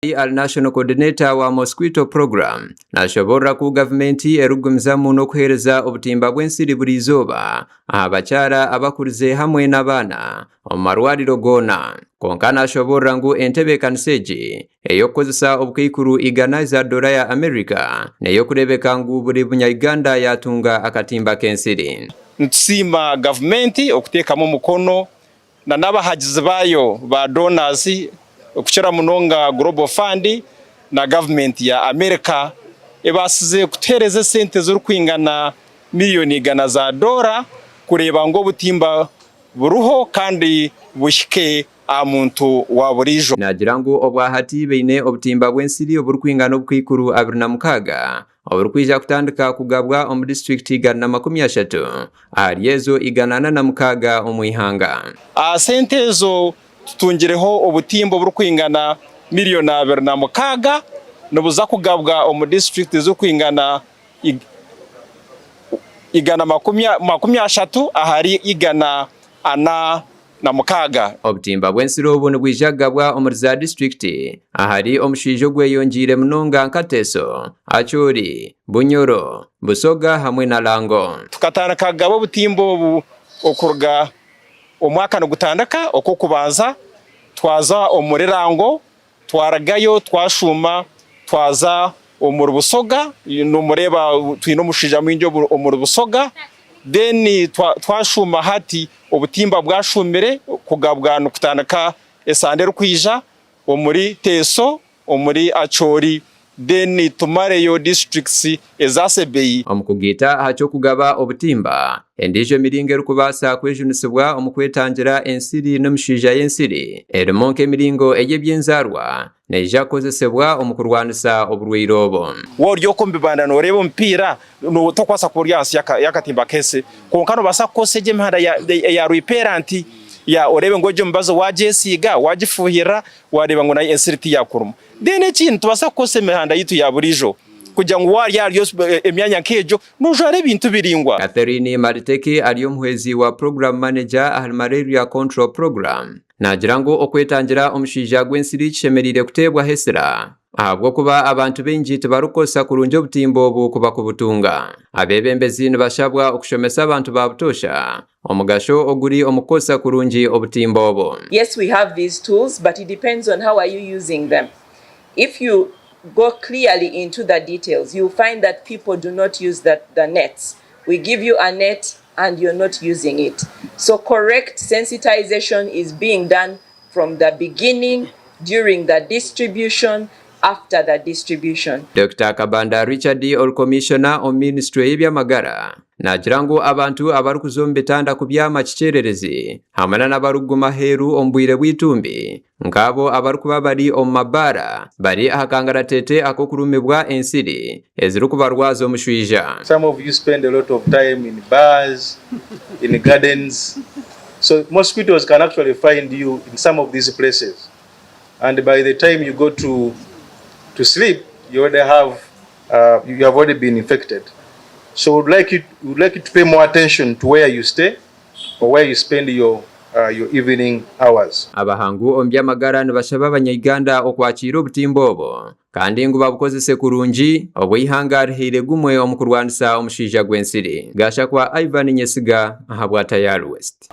Ari National Coordinator wa Mosquito Program nashoboorora ku gavumenti erikugumizamu n'okuheereza obutimba bw'ensiri buri izooba aha bakyara abakurize hamwe n'abaana omu marwariro goona. Kwonka nashoboorora ngu entebeekanisa egi ey'okukozesa obukaikuru igana eza doora ya America n'ey'okureebeka ngu buri munya-Uganda yaatunga akatimba k'ensiri. Nitusiima gavumenti okuteekamu omukono na n'abahagizi baayo ba donors okukira munonga Global Fund na gavumenti ya America ebaasize kutuheereza esente ezirikwingana miriyoni igana za doora kureeba ngu obutimba buriho kandi buhike aha muntu wa buriijo. Naagira ngu obwahati baine obutimba bw'ensiri oburikwingana obukaikuru 26 oburikwija kutandika kugabwa omu disiturikiti 130 ahari ezo 406 omu ihanga. Aha sente ezo tutungireho obutimba oburikwingana miriyoni 26 nibuza kugabwa omu disiturikiti ezirikwingana 130 ahari 406. Obutimba bw'ensiri obu nibwija kugabwa omuri za disiturikiti ahari omushaija ogweyongyeire munonga nka Teso, Acholi, Bunyoro, Busoga hamwe na Lango. Tukatandika kugaba obutimba obu okuruga omwaka nigutandika okw'okubanza twaza omuri Lango, twarugayo twashuuma twaza omuri Busoga, nomureeba twine omushaija mwingi omuri Busoga, then twashuuma hati obutimba bwashuumire kugabwa nikutandika esande erikwija omuri Teso, omuri Acholi then tumareyo districts eza Sebei. Omu kugaita aha ky'okugaba obutimba, endiijo emiringo erikubaasa kwejunisibwa omu kwetangira ensiri n'emishaija y'ensiri erimu nk'emiringo ey'eby'enzaarwa neija kukozesebwa omu kurwanisa oburwaire obu. Waaba ori okwo omu bibanda nooreeba omupiira, tokubaasa kuba ori ahansi y'akatimba k'ensiri. Kwonka noobaasa kukozesa egyo emihanda eya rwipeeranti, oreebe ngu egyo emibazi waagyesiiga, waagifuuhirira, waareeba ngu nayo ensiri tiyaakuruma. Then ekindi nitubaasa kukozesa emihanda yaitu ya buriijo kugira ngu waarya ahari emyanya nk'egyo noojwara ebintu biraingwa. Catherine Mariteki ari omuhwezi wa Program Manager ahari Malaria Control Program naagira ngu okwetangira omushaija gw'ensiri kishemereire kuteebwaho esira ahabw'okuba abantu baingi tibarikukozesa kurungi obutimba obu kubakubutunga. Abeebembezi nibashabwa okushomesa abantu ba butoosha Omugasho oguri omu kukozesa kurungi obutimba obu. Yes we have these tools but it depends on how are you using them. If you go clearly into the details you will find that people do not use the the nets. We give you a net and you're not using it. So correct sensitization is being done from the beginning, during the distribution, after the distribution. Dokita Kabanda Richard ori Komishona omu minisiture y'eby'amagara naagira ngu abantu abarikuza omu bitanda kubyama kikyererezi hamwe na n'abarikuguma aheeru omu bwire bw'eitumbi nk'abo abarikuba bari omu mabaara bari aha kangaratete ak'okurumibwa ensiri ezirikubarwaza omushwija. Some of you spend a lot of time in bars, in gardens, so mosquitoes can actually find you in some of these places and by the time you go to to sleep you already have uh, you have already been infected. So we'd like you would like you to pay more attention to where you stay or where you spend your uh, your evening hours. Abahangu omu by'amagara nibashaba abanya-Uganda okwakiira obutimba obu kandi ngu babukozese kurungi obu eihanga rihaire gumwe omu kurwanisa omushaija gw'ensiri. Gashakwa Ivan Nyesiga ahabwa Tayari West.